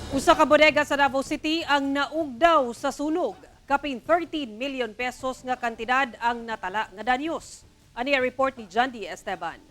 Usa ka bodega sa Davao City ang naugdaw sa sunog. Kapin 13 million pesos nga kantidad ang natala nga danyos. Ani ang report ni John D. Esteban.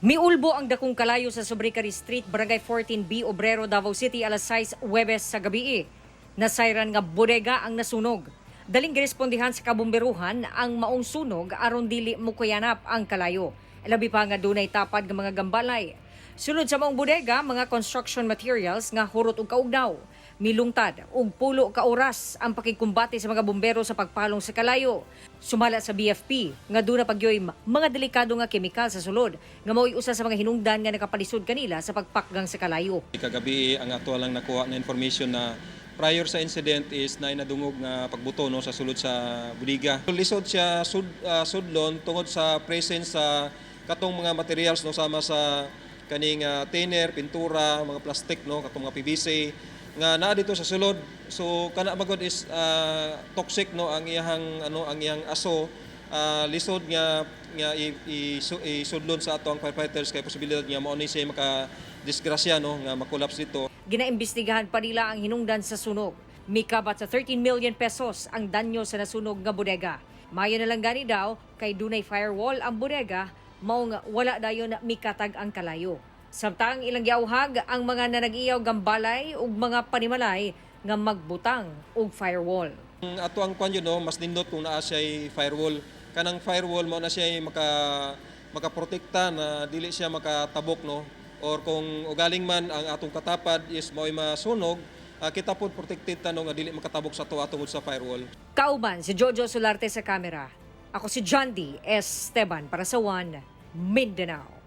Miulbo ang dakong kalayo sa Sobricari Street, Barangay 14B, Obrero, Davao City, alas 6 Huwebes sa gabi. Nasayran nga bodega ang nasunog. Daling girespondihan sa kabumberuhan ang maong sunog aron dili mukuyanap ang kalayo. Labi pa nga dunay tapad nga mga gambalay. Sulod sa maong bodega, mga construction materials nga hurot og kaugnaw. Milungtad og pulo ka oras ang pakigkumbate sa mga bumbero sa pagpalong sa kalayo. Sumala sa BFP nga duna pagyoy mga delikado nga kemikal sa sulod nga mao'y usa sa mga hinungdan nga nakapalisod kanila sa pagpakgang sa kalayo. Kagabi, ang ato lang nakuha na information na prior sa incident is na nadungog nga pagbuto, no, sa sulod sa budiga. Lisod siya sudlon tungod sa presence sa katong mga materials, no, sama sa kaning thinner, pintura, mga plastic, no, katong mga PVC nga naa dito sa sulod. So kana magod is toxic, no, ang iyang ano, ang iyang aso. Lisod nga nga isudlon sa ato ang firefighters kay posibilidad nga mao ni siya maka disgrasya, no, nga makolaps dito. Ginaimbestigahan pa nila ang hinungdan sa sunog. Mikabat sa 13 million pesos ang danyo sa nasunog nga bodega. Mayo na lang gani daw kay dunay firewall ang bodega, maong wala dayon mikatag ang kalayo. Samtang ilang giauhag ang mga nanag-iyaw gambalay ug mga panimalay nga magbutang og firewall. Ang ato ang kwan yun, no, mas nindot kung naa siya firewall. Kanang firewall mao na siya makaprotekta na dili siya makatabok, no, or kung ugaling man ang atong katapad is mao'y masunog, kita pod protected ta, no, nga dili makatabok sa ato tungod sa firewall. Kauban si Jojo Solarte sa kamera. Ako si John D. Esteban para sa One Mindanao.